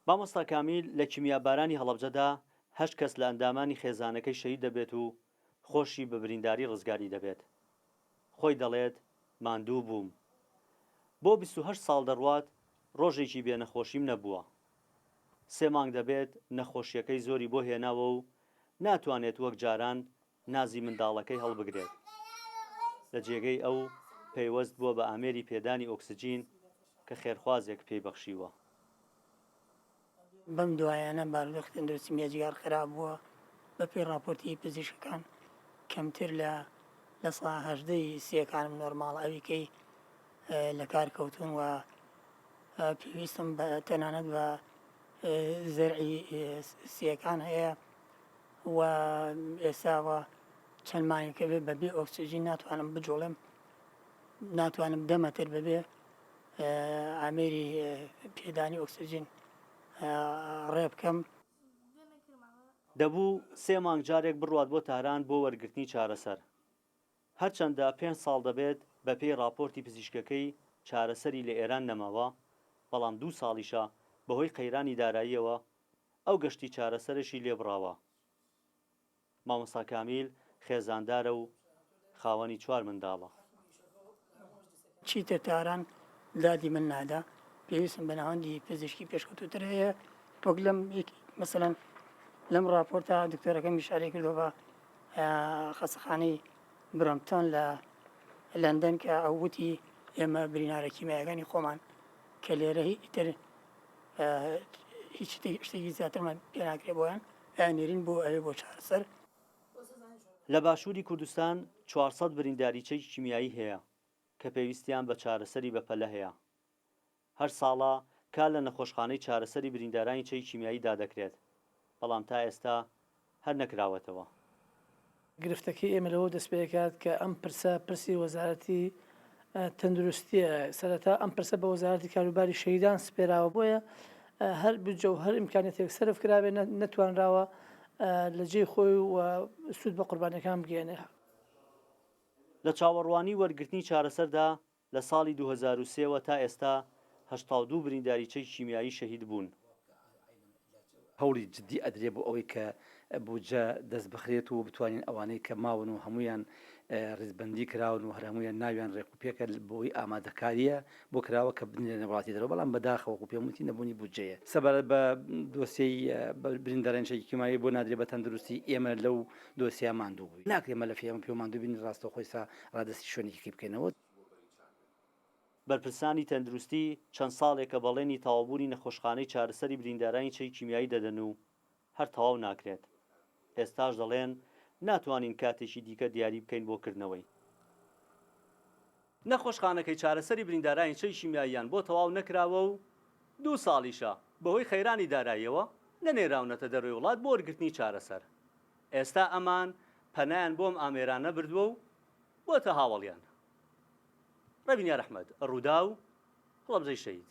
مامۆستا کامیل لە کیمیابارانی هەڵەبجەدا هەشت کەس لە ئەندامانی خێزانەکەی شەهید دەبێت و خۆشی بە برینداری ڕزگاری دەبێت. خۆی دەڵێت ماندوو بووم. بۆ 28 ساڵ دەڕوات ڕۆژێکی بێ نەخۆشیم نەبووە. سێ مانگ دەبێت نەخۆشییەکەی زۆری بۆ هێناوە و ناتوانێت وەک جاران نازی منداڵەکەی هەڵبگرێت. لە جێگەی ئەو پەیوەست بووە بە ئامێری پێدانی ئۆکسجین کە خێرخوازێک پێی بەخشیوە. بەم دوایانە بارودۆخی تەندروستیم یەجگار خراپ بووە، بەپێی ڕاپۆرتی پزیشکەکان کەمتر لە 18% ی سییەکانم نۆرماڵە، ئەوی کەی لەکار کەوتوون و پێویستم بە تەنانەت بە زەرعی سییەکان هەیە و ئێستا و چەند مانگێکە بێ بە بێ ئۆکسجین ناتوانم بجوڵێم، ناتوانم دە مەتر بەبێ ئامێری پێدانی ئۆکسجین ڕێ بکەم. دەبوو سێ مانگ جارێک بڕوات بۆ تاران بۆ وەرگرتنی چارەسەر. هەرچەندە پێنج ساڵ دەبێت بەپێی ڕاپۆرتی پزیشکەکەی چارەسەری لە ئێران نەماوە، بەڵام دوو ساڵیشە بەهۆی قەیرانی داراییەوە ئەو گەشتی چارەسەرەشی لێبڕاوە. مامۆستا کامیل خێزاندارە و خاوەنی چوار منداڵە. چیتر تاران دادی من نادا، پێویستم بە ناوەندی پزیشکی پێشکەوتووتر هەیە، وەک لەم مەسەلەن لەم ڕاپۆرتە دکتۆرەکەم ئیشارەی کردووە بە خەستەخانەی برۆمپتۆن لە لەندەن کە ئەو وتی ئێمە برینارە کیمیایەکانی خۆمان کە لێرە ئیتر هیچ شتێکی زیاترمان پێ ناکرێ بۆیان ئەیاننێرین بۆ ئەوێ بۆ چارەسەر. لە باشووری کوردستان 400 برینداری چەکی کیمیایی هەیە کە پێویستیان بە چارەسەری بەپەلە هەیە. هەر ساڵە کار لە نەخۆشخانەی چارەسەری بریندارانی چەکی کیمیاییدا دەکرێت، بەڵام تا ئێستا هەر نەکراوەتەوە. گرفتەکەی ئێمە لەوە دەست پێدەکات کە ئەم پرسە پرسی وەزارەتی تەندروستیە، سەرەتا ئەم پرسە بە وەزارەتی کاروباری شەهیدان سپێراوە، بۆیە هەر بودجە و هەر ئیمکانیەتێک سەرف کرابێ نەتوانراوە لە جێی خۆی و سوود بە قوربانیەکان بگەیەنێ. لە چاوەڕوانی وەرگرتنی چارەسەردا لە ساڵی 2003 وە تا ئێستا 82 برینداری چەکی کیمیایی شەهید بوون. هەوڵی جدی ئەدرێ بۆ ئەوەی کە بودجە دەست بخرێت و بتوانین ئەوانەی کە ماون و هەموویان ڕیزبەندی کراون و هەر هەموویان ناویان ڕێک و پێکە بۆی ئامادەکارییە بۆ کراوە کە بنرێنە وڵاتی دەرەوە بەڵام بەداخەوە وەکو پێم وتی نەبوونی بودجەیە. سەبارەت بە دۆسیەی بریندارانی چەکی کیماوی بۆ نادرێ بە تەندروستی ئێمە لەو دۆسیە ماندوو بووین ناکرێ مەلەفی ئێمە پێوە ماندوو بین ڕاستەوخۆ ئێستا ڕادەستی شوێنێکی کەی بکەینەوە. بەرپرسانی تەندروستی چەند ساڵێکە بەڵێنی تەواوبوونی نەخۆشخانەی چارەسەری بریندارانی چەکی کیمیایی دەدەن و هەر تەواو ناکرێت، ئێستاش دەڵێن ناتوانین کاتێکی دیکە دیاری بکەین بۆ کردنەوەی. نەخۆشخانەکەی چارەسەری بریندارانی چەکی کیمیاییان بۆ تەواو نەکراوە و دوو ساڵیشە بەهۆی قەیرانی داراییەوە نەنێراونەتە دەرەوەی وڵات بۆ وەرگرتنی چارەسەر. ئێستا ئەمان پەنایان بۆ ئەم ئامێرانە بردووە و بۆتە هاوەڵیان. ڕێبین یارئەحمەد، ڕووداو، هەڵەبجەی شەهید.